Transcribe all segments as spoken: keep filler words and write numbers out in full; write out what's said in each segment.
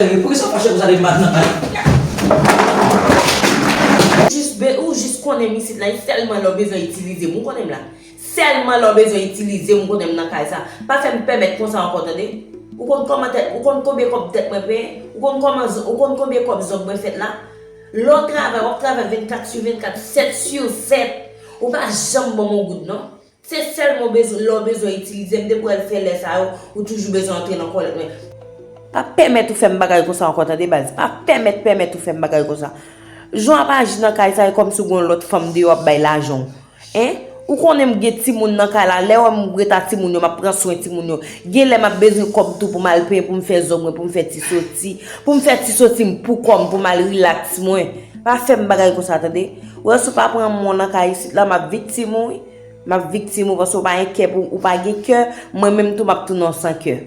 Poukisa w fache konsa depi maten nan? Ou jis be-, ou jis konnen m isit la, e sèlman lè w bezwen itilize m, ou konnen m la. Sèlman lè w bezwen itilize m, ou konnen m nan kay sa. Pa fè m pèmèt konsa ankò, tande. Ou konn kòman tèt, ou konn konbyen kòb tèt mwen peye? Ou konn kòman z-, ou konn konbyen kòb zòb mwen fèt la? Lè w travay, w ap travay vennkat sou vennkat, sèt sou sèt. Ou pa janm ban m yon goud, non. Se sèlman w bezwen, lè w bezwen itilize m, depi w al fè lè sa yo, ou toujou bezwen antre nan kòlèt mwen. Pa pèmèt ou fè m bagay konsa ankò, tande, baz. Pa pèmèt, pèmèt ou fè m bagay konsa. Jan w ap aji nan kay sa, e kòmsi w gen yon lòt fanm deyò w ap bay lajan w. Hein? Ou konnen m gen timoun nan kay la, lè w wè m ret a timoun yo, m ap pran swen timoun yo. Gen lè m ap bezwen kòb tou pou m al penyen, pou m fè zòb mwen, pou m fè ti soti. Pou m fè ti soti m pou kò m, pou m al rilaks mwen. Pa fè m bagay konsa, tande. Ou wè, si w pa pran mwen nan kay isit la, m ap viktim ou, wi. M ap viktim ou, paske w pa gen kè pou, ou pa gen kè, mwen menm tou m ap tounen w san kè.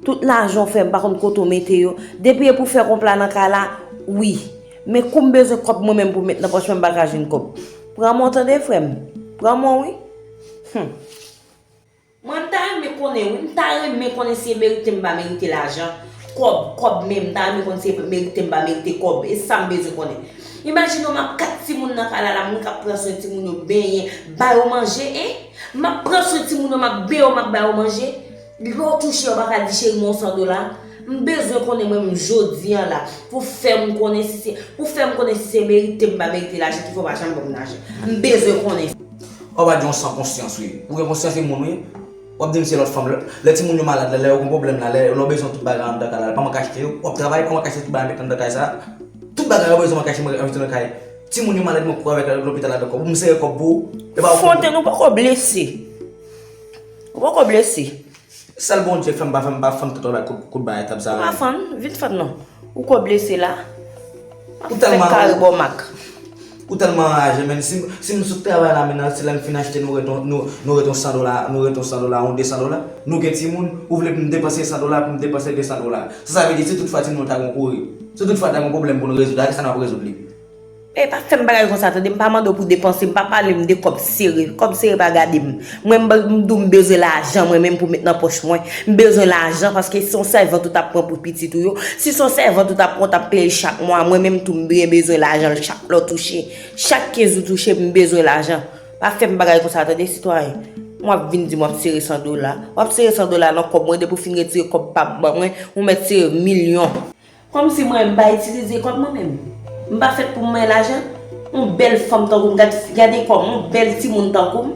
Tout lajan w fè, m pa konn kote w mete yo. Depi e pou fè konpla nan kay la, wi. Men kou m bezwen kòb mwen menm pou m met nan pòch mwen, m pa ka jwenn kòb. Pran mwen w tande, frè m. Pran mwen w, wi. Hum. Mwen, m ta renmen konnen, wi, m ta renmen konnen si e merite m pa merite lajan. Kòb, kòb menm, m ta renmen konnen si e merite m pa merite kòb. E sa m bezwen konnen. Imajine w, m ap kat timoun nan kay la, la, moun k ap pran swen timoun yo, benyen, ba yo manje, en? M ap pran swen timoun yo, m ap benyen yo, m ap ba yo manje. Lè w touche, yo pa ka di, cheri, m yon san dola. M bezwen konnen mwen menm jodi a la, pou fè m konnen si se, pou fè m konnen si se merite m pa merite lajan ki fè w pa janm ban m lajan. M bezwen konnen. Ou pa di yon san konsyans, wi. Ou gen konsyans, se moun, wi. W ap di m se lòt fanm. Lè, lè timoun yo malad la, lè yo gen pwoblèm la, lè, lè w bezwen tout bagay anndan kay la, pa manke achte yo. W ap travay, pa manke achte tout bagay mete anndan kay sa. Tout bagay yo bezwen manke achte, mete nan kay. Timoun yo malad, mwen kouri avèk yo lopital avèk kòb. Pou m sere kòb pou ou. E pa ou. Fontaine, ou poko blese. Ou poko blese. Sèl Bondye fè m pa, fè m pa fann tout bagay kout, kout bagay tab sa. Ou pa fann, vin fann non. Ou ko blese la. M ap fè kare bò mak. Ou tèlman anraje, men si, si m sot travay la, men nan, se lè m fin achte, nou ret yon, nou, nou ret yon san dola, nou ret yon san dola, yon de san dola. Nou gen timoun, ou vle pou m depanse san dola, pou m depanse de san dola. Sa, sa vle di, si tout fwa timoun ta gon kouri, si tout fwa ta gon pwoblèm pou nou rezoud, a ki sa n ap rezoud li? E pa fè m bagay konsa, tande, m pa mande w pou depanse, m pa pale m de kòb sere. Kòb sere pa gade m. Mwen, m, m di w m bezwen lajan, mwen menm pou met nan pòch mwen. M bezwen lajan paske se yon sèvant ou t ap pran pou pitit ou yo. Si se yon sèvant ou t ap pran, w t ap peye l chak mwa. Mwen menm tou, m byen bezwen lajan chak lè w touche. Chak kenz ou touche, m bezwen lajan. Pa fè m bagay konsa, tande, sitwayen. W ap vin di m w ap sere san dola. W ap sere san dola nan kòb mwen, depi w fin retire kòb pa m ban mwen, ou mèt sere milyon. Kòmsi mwen, m pa itilize kòb mwen menm. M pa fèt pou m manyen lajan. Yon bèl fanm tankou m, gad, gade kò m, yon bèl timoun tankou m.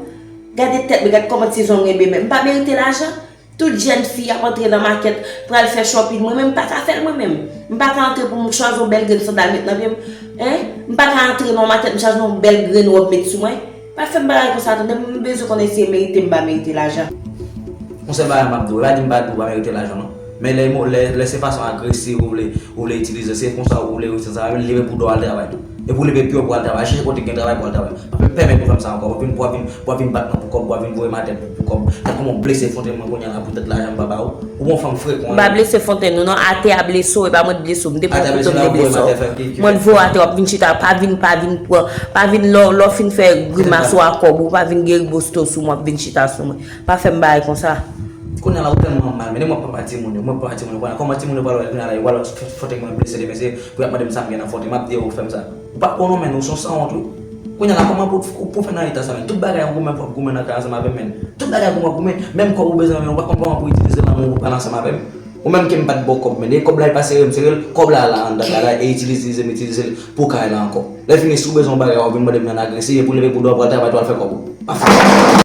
Gade tèt mwen, gad kòman ti zong renmen men. M pa merite lajan. Tout jèn fi ap antre nan makèt, pral fè shopping. Mwen menm, m pa ka fè l mwen menm. M pa ka antre pou m chwazi yon bèl grenn sandal met nan pye m. Hein? M pa ka antre nan yon makèt, m chwazi yon bèl grenn wòb met sou mwen. Pa fè m bagay konsa, tande, m bezwen konnen si e merite m pa merite lajan. Yon sèl bagay m ap di w, e pa di m pa di w pa merite lajan non. Men lè, lè, lè se fason agresiv ou vle, ou vle itilize, se konsa ou vle rete sa, leve pou dò al travay tou. Epi w leve pi wo pou al travay, chèche kote k gen travay pou al travay. Pa pèmèt ou fè m sa ankò, w ap vin, w ap vin, w ap vin bat mwen pou kòb, w ap vin voye m atè pou, pou kòb. Gad kòman w blese Fontaine mwen kounye a la poutèt lajan m pa ba ou. Ou bon fanm frekan. M pa blese Fontaine non, non, atè a blese w, e pa mwen t blese w, m te pran kouto m te blese w. Mwen t voye w atè, w ap vin chita, pa vin, pa vin pran, pa vin lè w, lè w fin fè grimas ou a kòb ou, pa vin geri bosto sou mwen, w ap vin chita sou mwen. Pa fè m bagay konsa. Kounye a la ou tèlman mal, men mwen papa timoun yo, mwen papa timoun yo, kounye a kòman timoun yo pral wè kounye a la, yo pral wè Fontaine mwen blese demen, se pou y ap mande m sa m gen nan Fontaine, m ap di yo ou fè m sa. Ou pa konnen menm, ou se yon sanwont wi. Kounye a la, kòman pou, pou, pou fè nan eta sa menm? Tout bagay ou goumen pou ap goumen nan kay ansanm avè m menm. Tout bagay goumen goumen, menm kòb ou bezwen menm, ou pa konn kòman pou itilize lanmou ou pral ansanm avè m. Ou menm ke m pa t ba w kòb, men e kòb la e pa sere m sere l, kòb la la anndan kay la e itilize m itilize l pou kay la ankò. Lè fini si w bezwen yon bagay w ap vin mande m nan agresi, epi w leve pou dò w pral travay tou al fè kòb ou. Pa fè.